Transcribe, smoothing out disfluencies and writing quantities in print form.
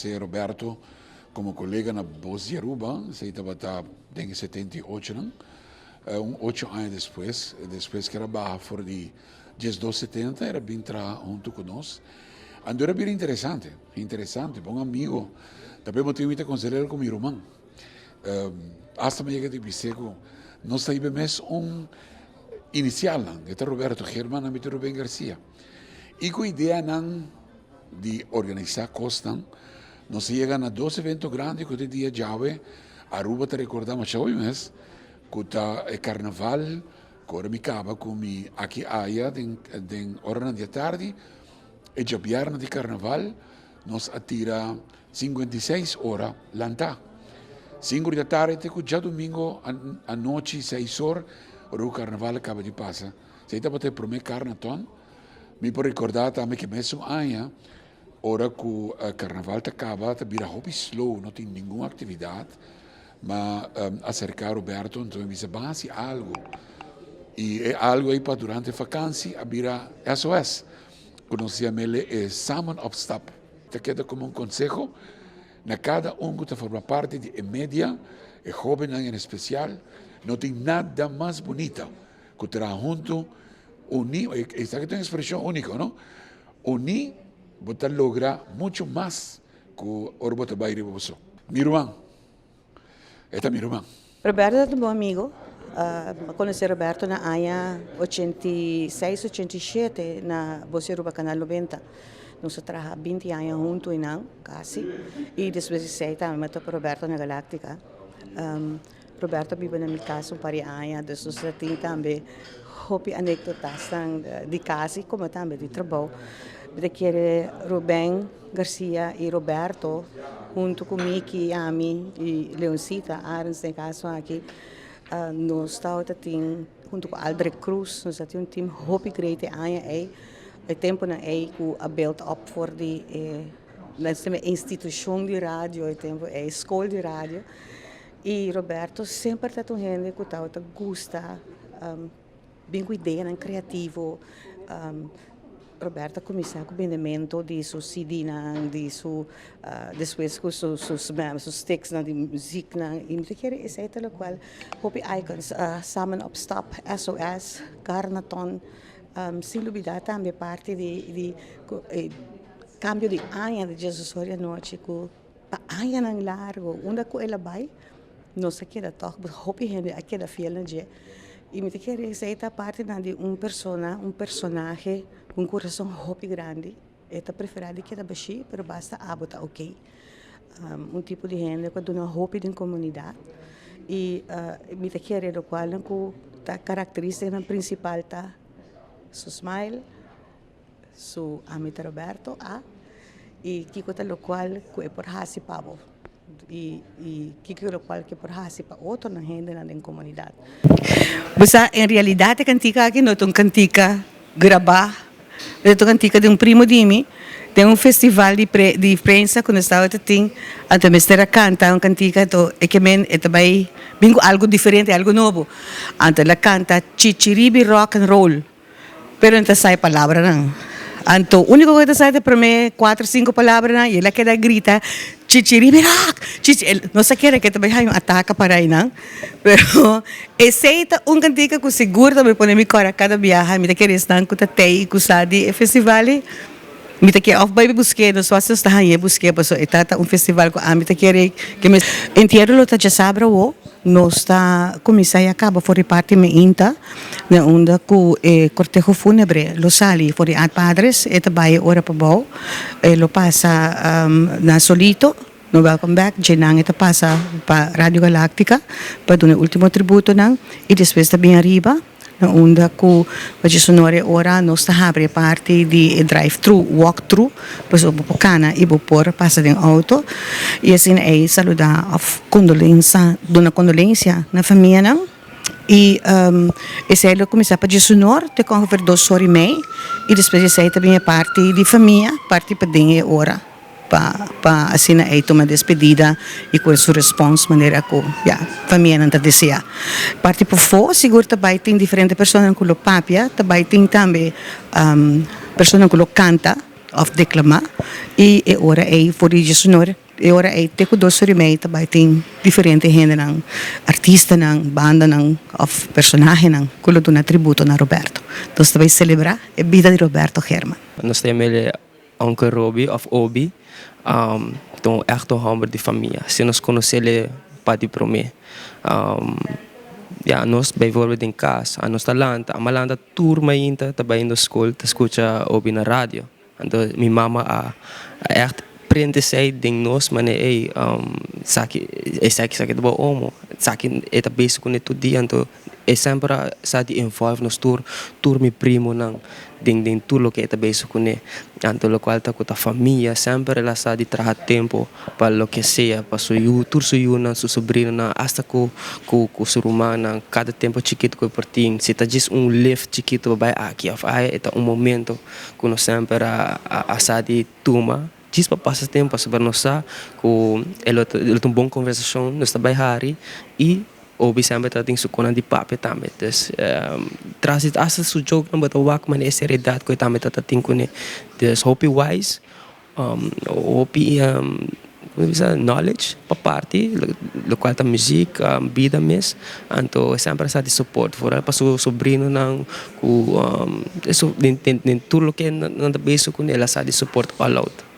konosé Roberto komo kolega na Bos di Aruba, esei tabata den e 78nan, un 8 aña despues, despues ku el a baha for di 1270, el a bin traha huntu ku nos. Anto era bien interesante, interesante, bon amigu. Tambe motibu mi ta konsider'é komo mi ruman. Hasta mi yega di bis'é ku nos ta hiba mes un inisialnan, e ta Roberto Geerman, ami ta Ruben Garcia. I ku ideanan di organisá kosnan, nos a yega na dos evento grandi ku te dia djawe Aruba ta rekordá masha hopi mes, ku ta e karnaval ku ora mi kaba ku mi aki aya den oranan di atardi, e djabièrnè di karnaval nos a tira 56 ora lantá. 5 di atardi te ku djadumingu anochi 6 or, ora ku karnaval a kaba di pasa. Esei tabata e promé karnaton. Mi por rekordá tambe ku mesun aña, ora ku karnaval ta kaba, ta bira hopi slow, no tin ningun aktividat. Ma aserká Roberto, anto mi bisa, ban hasi algu. I e algu ei pa durante vakansi a bira SOS, ku nos yam'é e Samen op Stap. Ta keda komo un konseho na kada un ku ta forma parti di e media, e hóbennan en espesial, no tin nada mas bunita ku traha huntu, uní, esaki ta un ekspreshon úniko, no? Uní bo ta logra muchu mas ku ora bo ta bai riba bo so. Mi ruman, e ta mi ruman. Roberto ta un bon amigu. Mi a konosé Roberto na aña 86, 87 na Bos di Aruba Kanal 90. Nos a traha 20 aña huntu einan, kasi. I despues di esei tambe mi a topa Roberto na Galactica. Roberto a biba na mi kas un par di aña, dus nos a tin tambe hopi anekdotasnan di kas i komo tambe di trabou. Mi ta kere Ruben Garcia i Roberto huntu ku Miki, ami i Leoncita Arends den e kaso aki, nos tabata tin huntu ku Albrecht Cruz, nos a tin un team hopi great e aña ei, e tempunan ei ku a build up for di e institushon di radio e tempu ei, skol di radio. I Roberto semper ta un hende ku tabata gusta bin ku ideanan kreativo. Roberto a kuminsá ku bendementu di su CD-nan, di su despues ku su su su sticksnan di muziknan i mi ta kere esei ta lokual hopi icons, Samen op Stap, SOS, Carnaton, sin lubidá tambe parti di kambio di aña di Jesus Ori Anochi ku pa añanan largu unda ku el a bai nos a keda tòg hopi hende a keda fiel na dje i mi ta kere esei ta partinan di un persona, un personahe ku un kurason hopi grandi. E ta preferá di keda bashí pero basta abo ta oké. Un tipo di hende ku a duna hopi den komunidat i mi ta kere lokualnan ku ta karakterístikanan prinsipal ta su smile, su ami ta Roberto a i kiko ta lokual ku e por hasi pa bo i kiko ta lokual ku e por hasi pa otronan hendenan den komunidat. Bo sa en realidat e kantika aki no ta un kantika grabá, e ta un kantika di un primo di mi den un festival di pre di prensa ku nos tabata tin, anto mester a kanta un kantika anto e ke men e ta bai bin ku algu diferente algu nobo, anto el a kanta Chichiribi Rock and Roll. Pero no ta sa e palabranan. Anto úniko ku ta sa ta e promé kuater sinku palabranan i el a keda grita, Chichiribirak! Chichi. Nos a kere ku e ta bai haña un ataka para einan. Pero esei ta un kantika ku sigur ta bai pone mi kòrda kada biaha. Mi ta kere esnan ku ta tei i ku sa di e festival ei. Mi ta kere òf bai busk'é, nos wak si nos ta hañ'é busk'é pasobra e ta ta un festival ku ami ta kere ke mes. Entiero lo ta djasabra awo, nos ta kuminsá i a kaba for di parti meinta na unda ku e korteho fúnebre lo sali for di Ad Padres, e ta bai e ora pabou, e lo pasa na Solito, no Welcome Back, dje nan e ta pasa pa Radio Galáctica pa duna e último tributonan i despues ta bin ariba. Na unda ku pa djesonor e ora nos ta habri e parti di e drive thru, walk thru, pasobra bo por kana i bo por pasa den outo i asina ei saludá òf kondolensa, duna kondolensia na famianan i esei lo kuminsá pa djesonor te kon ongeveer 2 or i mei i despues di esei ta bin e parti di famia parti paden e ora. Pa asina ei tuma despedida i ku su respons manera ku ya famianan ta deseá. Parti pafó sigur ta bai tin diferente personanan ku lo papia, ta bai tin tambe personanan ku lo kanta. òf deklamá i e ora ei for di diesunor e ora ei te ku dos or i mei ta bai tin diferente hendenan, artistanan, bandanan òf personahenan ku lo duna tributo na Roberto. Nos ta bai selebrá e bida di Roberto Herman. Nos ta yam'el Uncle Robi òf Obi, ta un ègt un hòmber di famia. Si nos konos'el pa di promé. Ya, nos bijvoorbeeld den kas, anos ta lanta, amo a lanta tur mainta ta bai na skol ta skucha Obi na radio. Anto mi mama a ègt prende esei den nos manera ey esaki esaki esaki ta bo omo, esaki e ta bezig kuné tur dia anto e semper a sa di involve nos tur, tur mi primonan den den tur loke e ta bezig kuné. Anto lokual ta ku ta famia semper el a sa di traha tempo pa loke sea pa su yu, tur su yunan, su sobrinonan asta ku ku ku su rumannan kada tempo chikito ku e por tin si ta djis un lift chikito pa bai aki òf aya e ta un momento ku nos semper a a sa di tuma djis pa pasa tempo pasobra nos sa ku e lo ta e lo ta un bon konversashon nos ta bai hari i Obi semper ta tin su konan di papia tambe dus tras di asta su jokenan bo ta wak manera e seriedad ku e tambe ta ta tin kuné dus hopi wise hopi como bisa knowledge pa parti lokual ta muzik bida mes anto semper a sa di support foral pa su sobrinonan ku den tur loke nan ta bezig kuné el a sa di support all out.